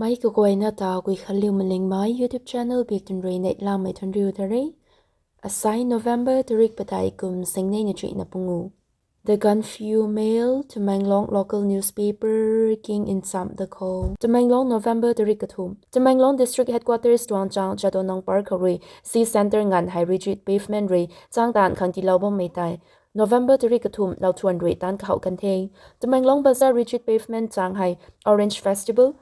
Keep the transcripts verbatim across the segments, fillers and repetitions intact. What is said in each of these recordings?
Mei kaguayna ta Guikhanliu Malingmei YouTube channel bik tun rui neihlamei thuanriu ta re. Asai November tarik padeih kum singnei na chuihna pungu. The Gaanphiu Mail, Tamenglong local newspaper king in cham da khou. Tamenglong, November tarik kathumh. Tamenglong district headquarters tuang chang Jadonang Park khou rui C Centre nganv hei rigid pavement rui chang taanv khang tiilou bammei tei November tarik kathumh lauthuan rui taanc kahouh kan the. Tamenglong Bazar rigid pavement chang hei Orange Festival,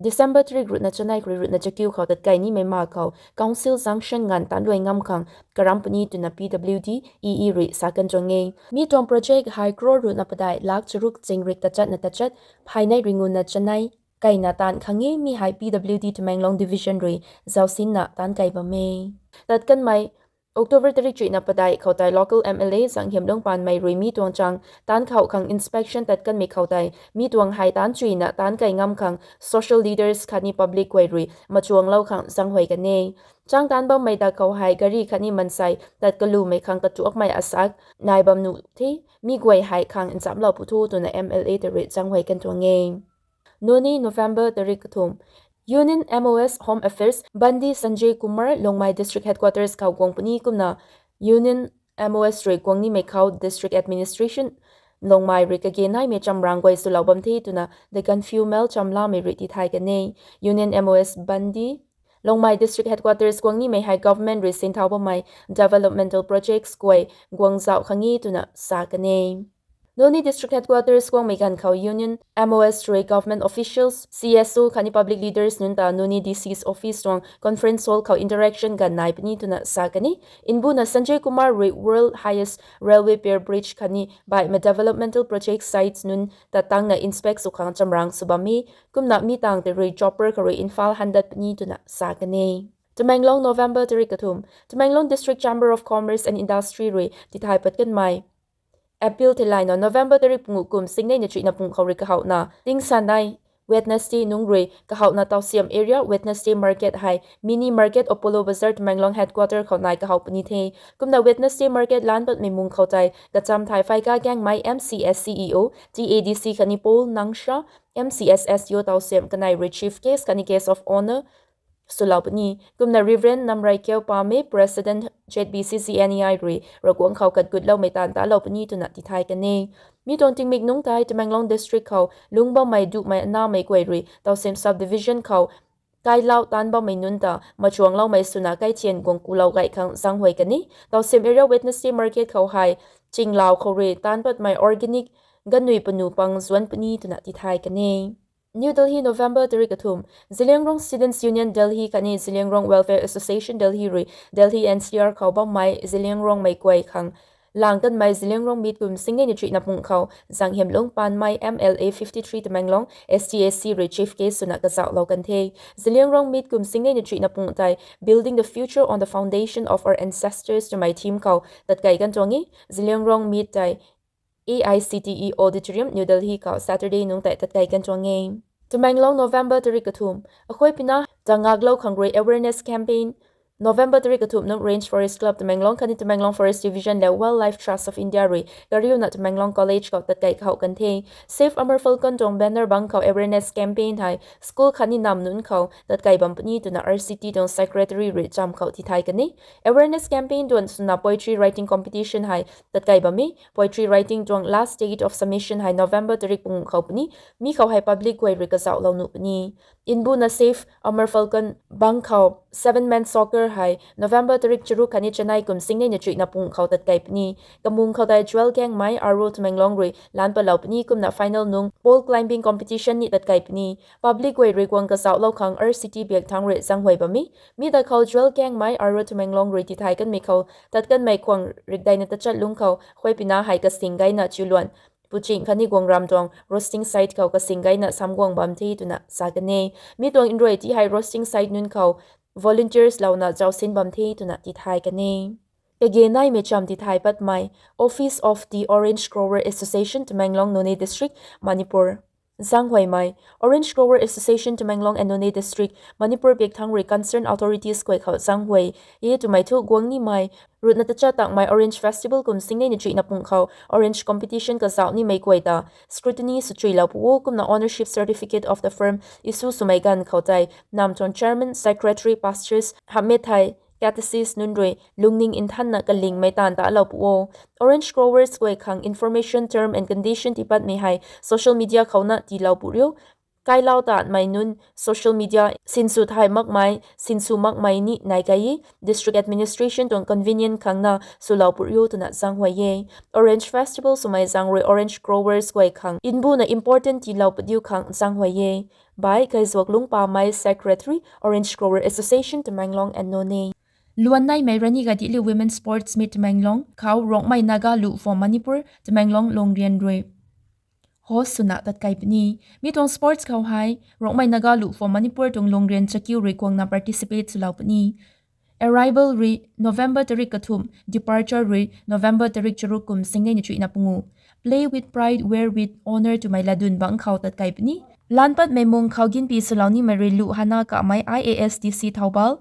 December tarik ruhna chanei khou rui ruhna chakiu khou tatkai nimei ma khou Council Junction nganv taanc luai ngam khang karam puni twna P W D, E E rui sa kan tuang e. Mi tuang project hei crore ruhna padeih lakh charuk chingrik tachatna tachat, phaynei ringuna chanei kaina taanc khang e. Mi hei P W D Tamenglong Division rui zausinna taanc kai bam e. Tat kanmei October tarik chuihna padeih khou tei local M L A Zanghiamlung Panmei rui mi tuang chang taanc kahouh khang inspection tat kanmei khou tei mi tuang hei taanc chuihna taanc kai ngam khang social leaders khatni public guay rui machuanglou khang zaenghuay kan e. Chang taanc bammei da khou hei gari khatni mansei tat kalumei khang katuakmei asak nai bam nuh the. Mi guay hei khang nchamlou pu tho twna M L A ta rui zaenghuay kan tuang e. Nuni, November tarik kathumh. Union M O S Home Affairs Bandi Sanjay Kumar Longmai District Headquarters khou guang puni kumna Union M O S rui guang nimei khou District Administration Longmai rui kage naimei chamrang guay swlou bam the twna The Gaanphiu Mail chamlamei rui tithay kan e. Union M O S Bandi Longmai District Headquarters guang nimei hei government rui sinthau bammei developmental projects guay guang zauh khang e twna sa kan e. Nuni District Headquarters guangmei ganv khou Union M O S rui government officials, C S O khatni public leaders nunc ta Nuni D C's office tuang conference hall khou interaction ganv nai puni twna sa kan e. Mbuna Sanjay Kumar rui world highest railway pier bridge khatni baihmei developmental project sites nunc ta tangna inspect sw khang chamrang sw bam e. Kumna mi tang tei rui chopper khou rui Imphal handat puni twna sa kan e. Tamenglong, November tarik kathumh. Tamenglong District Chamber of Commerce and Industry rui tithay pat kanmei appeal theilayna November tarik pungu kum singnei na chuihna pung khou rui kahouhna tingsanei Wednesday nungc rui kahouhna Tausiam area Wednesday market hei mini market Apollo Bazar Tamenglong headquarter khou nai kahouh puni the. Kumna Wednesday market lan patmei mung khou tei kacham thai Phaika Gaengmei M C S C E O, T A D C khatni Paul Nangsha, M C S S O Tausiam kanei rui chief guest khatni guest of honour swlou puni. Kumna Reverend Namraikiau Pame, President Z B C C N E I rui Ravguangc khou katgutloumei taanv talou puni twna tithay kan e. Mi tuang tingmik nungc tei Tamenglong District khou lungc bammei duhmei anamei guay rui Tausiam Subdivision khou kailau taanc bammei nunc ta machuangloumei swna kaithian guang kulou gay khang zaenghuay kan e. Tausiam area Wednesday market khou hei chinglau khou rui taanc patmei organic ganui panu pang zuanc puni twna tithay kan e. New Delhi, November tarik kathumh. Zeliangrong Students Union Delhi khatni Zeliangrong Welfare Association Delhi rui Delhi N C R khou bammei Zeliangrongmei guay khang lang kanmei Zeliangrong Meet kum singnei na chuihna pung khou Zanghiamlung Panmei M L A fifty-three Tamenglong S T A C rui chief guest swna kazauhlou kan the. Zeliangrong Meet kum singnei na chuihna pung tei Building the Future on the Foundation of Our Ancestors twmei theme khou tatkai kan tuang e. Zeliangrong Meet tei A I C T E Auditorium, New Delhi khou Saturday nungc tei tatkai kan tuang e. Tamenglong, November tarik kathumh. Akhuaipina ta ngaklou khang rui awareness campaign. November tarik kathumh nungc Range Forest Club Tamenglong khatni Tamenglong Forest Division le Wildlife Trust of India rui kariuna Tamenglong College khou tatkai kahouh kan the. Save Amur Falcon tuang banner bangc khou awareness campaign hei school khatni nam nunc khou tatkai bam puni twna R C T tuang secretary rui cham khou tithay kan e. Awareness campaign duan swna poetry writing competition hei tatkai bam e. Poetry writing tuang last date of submission hei November tarik pungu khou puni. Mi khou hei public guay rui kazauhlou nuh puni. Mbuna Save Amur Falcon bangc khou seven man soccer hei November tarik charuk khatni chanei kum singnei na chuihna pung khou tatkai puni. Kamung khou tei Joel Gaengmei R O Tamenglong rui lan patlou puni kumna final nungc pole climbing competition ni tatkai puni. Public guay rui guang kazauhlou khang R C T biak thangc rui zaenghuay bam e. Mi da khou Joel Gaengmei R O Tamenglong rui tithay kanmei khou tat kanmei khwang rikdeina tachat lungc khou Akhuaipina hei kasing gayna chiuluan puching khatni guangram tuang roasting site khou kasing gayna sam guang bam the twna sa kan e. Mi tuang nruai ti hei roasting site nunc khou volunteers louna zausin bam the twna tithay kan e. Kage naimei cham tithay patmei Office of the Orange Grower Association, Tamenglong, Noney District, Manipur. Zanghuaymei, Orange Grower Association Tamenglong and Noney District, Manipur biakthang rui concerned authorities guay khou zanghuay e twmei thu guang nimei, ruhna tachat takmei Orange Festival kum singnei na chuihna pung khou orange competition kazauh nimei guay ta scrutiny sw chuilou pu o, kumna ownership certificate of the firm issue swmei ganv khou tei namthuan chairman, secretary, pastors hamh e thei catechist nunc rui lungning nthanna kalingmei taanv ta lou pu o. Orange growers guay khang information, term and condition tiipatmei hei social media khou na tiilou pu riu. Kailau tatmei nunc social media sinsw thay makmei, sinsw makmei ni nai kai e, district administration tuang convenient khang na swlou pu riu twna zanghuay e. Orange Festival swmei zaeng rui orange growers guay khang nbuna important tiilou padiu khang zanghuay e. Bai Kaizuak Lungpamei, Secretary, Orange Grower Association, Tamenglong and Noney. Luan naimei Rani Gaidinliu Women Sports Meet Tamenglong khou Rongmei Naga Lu for Manipur, Tamenglong Longrian rui host swna tatkai puni. Mi tuang sports khou hei Rongmei Naga Lu for Manipur tuang Longrian chakiu rui guangna participate swlou puni. Arrival rui November tarik kathumh, departure rui November tarik charuk kum singnei na chuihna pungu. Play with pride, wear with honor twmei latdyn bangc khou tatkai puni. Laanpatmei mung khou ginpi swlou nimei rui Lu Hana Kamei, I A S D C Thoubal,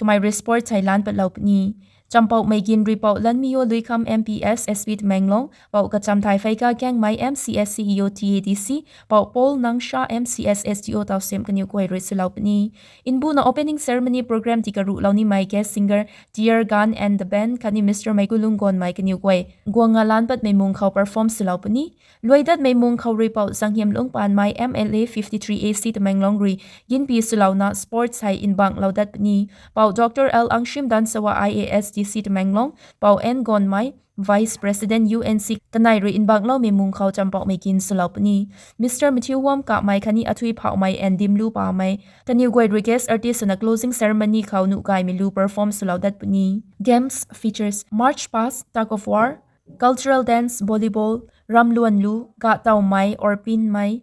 kamei rui sports hei laanpatlou puni. Champouhmei gin rui Pou Lanmiyo Luikham, M P S, S P Tamenglong, Pou Kachamthai Pheika Kengmei, M C S, C E O, T A D C, Pou Paul Nangsha, M C S, S D O Tawsem kaniw guay rui swlou puni. Nbuna opening ceremony program tii karuhlou nimei guest singer Tear Gun and the Band khatni Mister Meikulung Gonmei kaniw guay guangna laanpatmei mung khou perform swlou puni. Luaidatmei mung khou rui Pou Zanghiam Lungpanmei, M L A fifty-three A C Tamenglong rui ginpi swlouna sports hei nbanglou dat puni. Pou Doctor L Angshim Dansawa, I A S D C Tamenglong, Pou N Gonmei, Vice President U N C kanei rui nbangloumei mung khou champouhmei gin swlou puni. Mister Mathiu Wam Kamei khatni Athui Phauhmei and Dimlu Pamei kaniw guay rui guest artist swna closing ceremony khou nuh gaymei lu perform swlou dat puni. Games features: march past, tug of war, cultural dance, volleyball, ramluan lu, gahtawmei, orpinmei.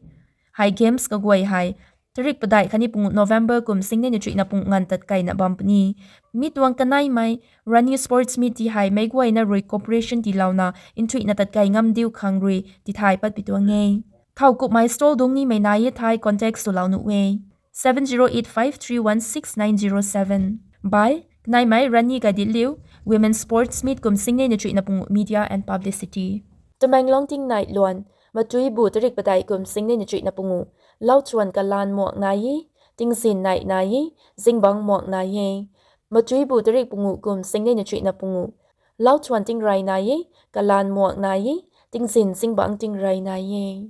Hei games kaguay hei tarik padeih khatni pungu November kum singnei na chuihna pungu nganv tatkaina bam puni. Mi tuang kaneimei Rani Sports Meet ti hei meic guayna rui cooperation tiilouna nthuihna tatkai ngam diu khang rui tithay patpi tuang e. Thowkumhmei stall dungc nimei nai e thei contact swlou nuh e. Seven zero eight five three one six nine zero seven. Bai, kaneimei Rani Gaidinliu Women Sports Meet kum singnei na chuihna pungu media and publicity. Tamenglong tingnai luan, matuibu tarik padeih kum singnei na chuihna pungu, lauthuan kalan muak nai e, tingzin nai nai e, zingbangc muak nai e. Matuibu tarik pungu kum singnei na chuihna pungu, lauthuan tingrey nai e, kalan muak nai e, tingzin zingbangc tingrey nai e.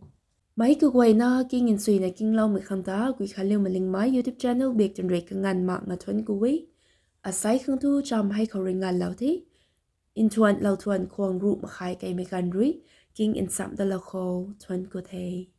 Meic kaguayna king nchuina kingloumei khang ta Guikhanliu Malingmei YouTube channel bak twn rui kanganv mak nga thuanc ku e. Asei khang tu cham hei khou rui nganvlou the. Nthuan lauthuan khwang ruh makhai keimei ganv rui king nchamh dalou khou thuanc ku the.